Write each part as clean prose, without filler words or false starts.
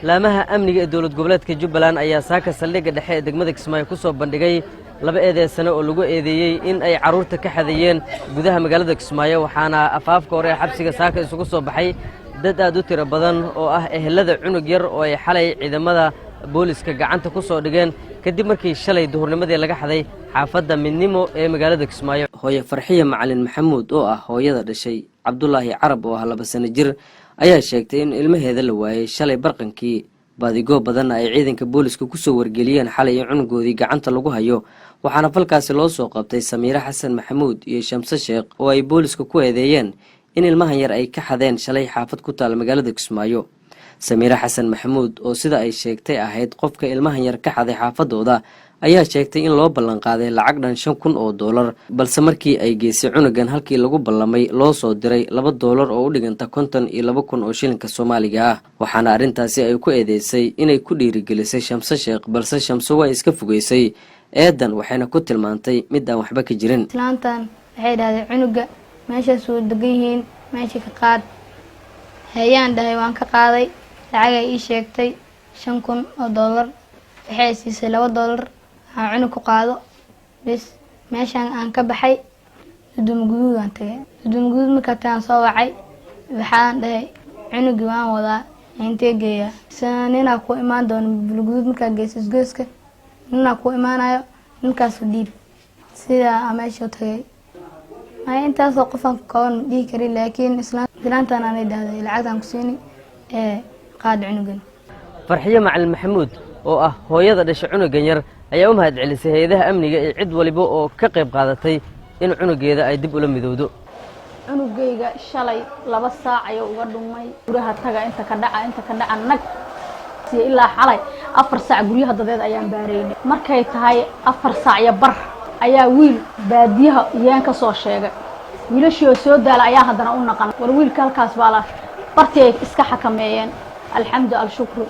Laamaha amniga ee dowlad goboleedka Jubbaland ayaa saaka saldhigga dhexe ee degmada Kismaayo ku soo bandhigay laba eedeysane oo lagu eedeeyey in ay carruurta ka xadeeyeen gudaha magaalada Kismaayo. Waxaana afaafka hore ee xabsiga saaka isugu soo baxay dad aad u tiro badan oo ah ehelada cunug yar oo ay xalay ciidamada booliska gacanta ku soo dhigeen, kadib markii shalay duhurnimadii laga xaday xaafadda Midnimo ee magaalada Kismaayo. Hooye Farxiya Macalin Maxamuud, oo ah hooyada dhashay Cabdulaahi Carab oo ah 2 sano jir, ayaa sheegtay in ilmaheeda la waayey shalay barqankii, baadigoo badanna ay ciidanka booliska kusoo wargeliyeen xalay in cunugoodii gacanta lagu hayo. Waxaana falkaasi loo soo qabtay Samiire Xasan Maxamuud iyo Shamse Sheekh, oo ay booliska ku eedeeyeen in ilmahan yar ay ka xadeen shalay xaafad ku taal magaalada Kismaayo. Samiire Xasan Maxamuud, oo sida ay sheegtay ahayd qofka ilmahan yar ka xaday xaafadooda, ayaa sheegtay in loo ballanqaaday lacag dhan $5,000, balse markii ay geysay cunugan halkii lagu ballamay loo soo diray $2 oo u dhiganta 52,000 oo shilinka Soomaaliga ah. Waxaana arrintaasi ay ku eedeysay inay ku dhiirigelisay Shamse Sheekh, balse Shamse waa iska fogeysay eedan, waxayna ku tilmaantay mid aan waxba ka jirin. Islaantan waxay dhahday, "Cunuga meeshaas wuu degan yihiin, meesha ka qaad." Hayaan dhahay, waan ka qaaday. Lacagay ii sheegtay, $5,000. Waxay siisay $2 aan cunug ku qaado. Bis, meeshaan aan ka baxay, Duduma Guduud aan tagay. Duduma Guduud markaa tagaan, soo wacay. Waxaan dhahay, "Cunugii waan wadaa, intee geeyaa?" "Ninaa ku imaan doono Bulguduud. Markaa geyso isgoyska, ninaa ku imaanayo, ninkaasu dhiib." Sidaa meesha tagay. Maya, intaasoo qofaan kooban ma dhihi karin, laakiin islaantan aanay dhahday, "Lacagtaan ku siini ee qaad cunugan." Farxiyo Macalin Maxamuud, oo ah hooyada dhashay cunugan yar, ayaa u mahad celisay hay-adaha amniga iyo cid waliba oo ka qayb qaadatay in cunugeeda ay dib ula midowdo. Cunugayga shalay 2 saac ayuu uga dhumay guraha. Taga, inta ka dhaca, inta ka dhaca, nag ilaa xalay 4 saac guryaha dadeed ayaan baaraynay. Markay tahay 4 saac iyo bar ayaa wiil baadiyaha iyaan ka soo sheegay. Wiilashii oo soo daala ayaa haddana u naqan, war wiilka halkaas baa la bartii ay iska xakameeyeen. Alxamdu alshukru,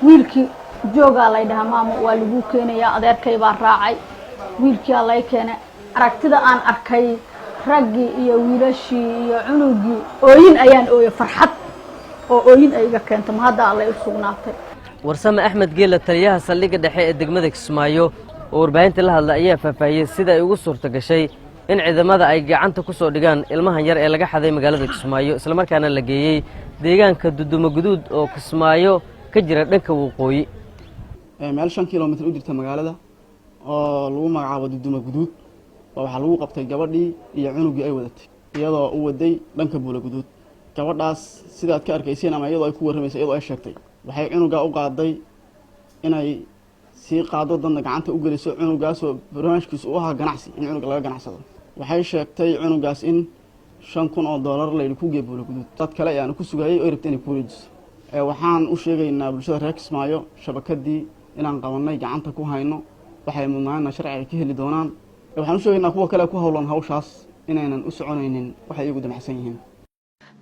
wiilkii joogaa lay dhahaa, "Maamo, waa lagu keenayaa." Adeerkay baa raacay, wiilkiaa lay keenay. Aragtida aan arkay raggii iyo wiilashii iyo cunugii, ooyin ayaan ooyey, farxad oo ooyin ay iga keento. Ma hadda allay u sugnaatay. Warsame Axmed Geela, taliyaha saldhigga dhexe ee degmada Kismaayo, oo warbaahinta la hadla, ayaa faahfaahiyey sida ay ugu suurta gashay in ciidamada ay gacanta ku soo dhigaan ilmahan yar ee laga xaday magaalada Kismaayo, islamarkaana la geeyey deegaanka Dudumo Guduud oo Kismaayo ka jira dhanka waqooyi. Meel 5 kilomitr u jirta magaalada oo lagu magacaabo Duduma Guduud baa waxaa lagu qabtay gabadhii iyo cunugii ay wadatay, iyadoo u waday dhanka Buula Guduud. Gabadhaas, sidaad ka arkayseen ama iyadoo ay ku warramaysa, iyadoo ay sheegtay, waxay cunugaa u qaaday inay sii qaado, dadna gacanta u geliso, cunugaasoo barnaamijkiisu u ahaa ganacsi, in cunuga laga ganacsado. Waxay sheegtay cunugaas in $5,000 layidhi ku gee Buula Guduud, dad kale ayaana ku sugayay oo ay rabtay inay ku wareejiso. Waxaan u sheegaynaa bulshada reer Kismaayo shabakadii inaan qabanay, gacanta ku hayno, waxay mudnaana sharciga ka heli doonaan. Waxaan u sheegaynaa kuwa kale ku howlan hawshaas inaynan u soconaynin waxay iyagu damacsan yihiin.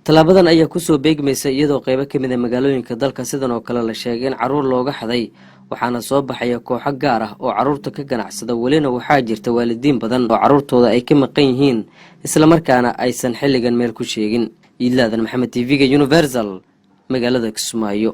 Tallaabadan ayaa kusoo beegmaysa iyadoo qaybo ka mid a magaalooyinka dalka sidan oo kale la sheegay in carruur looga xaday. Waxaana soo baxaya kooxo gaar ah oo carruurta ka ganacsada. Welina waxaa jirta waalidiin badan oo carruurtooda ay ka maqan yihiin, islamarkaana aysan xilligan meel ku sheegin. Iidlaadan Maxamed, TV-ga Universal, magaalada Kismaayo.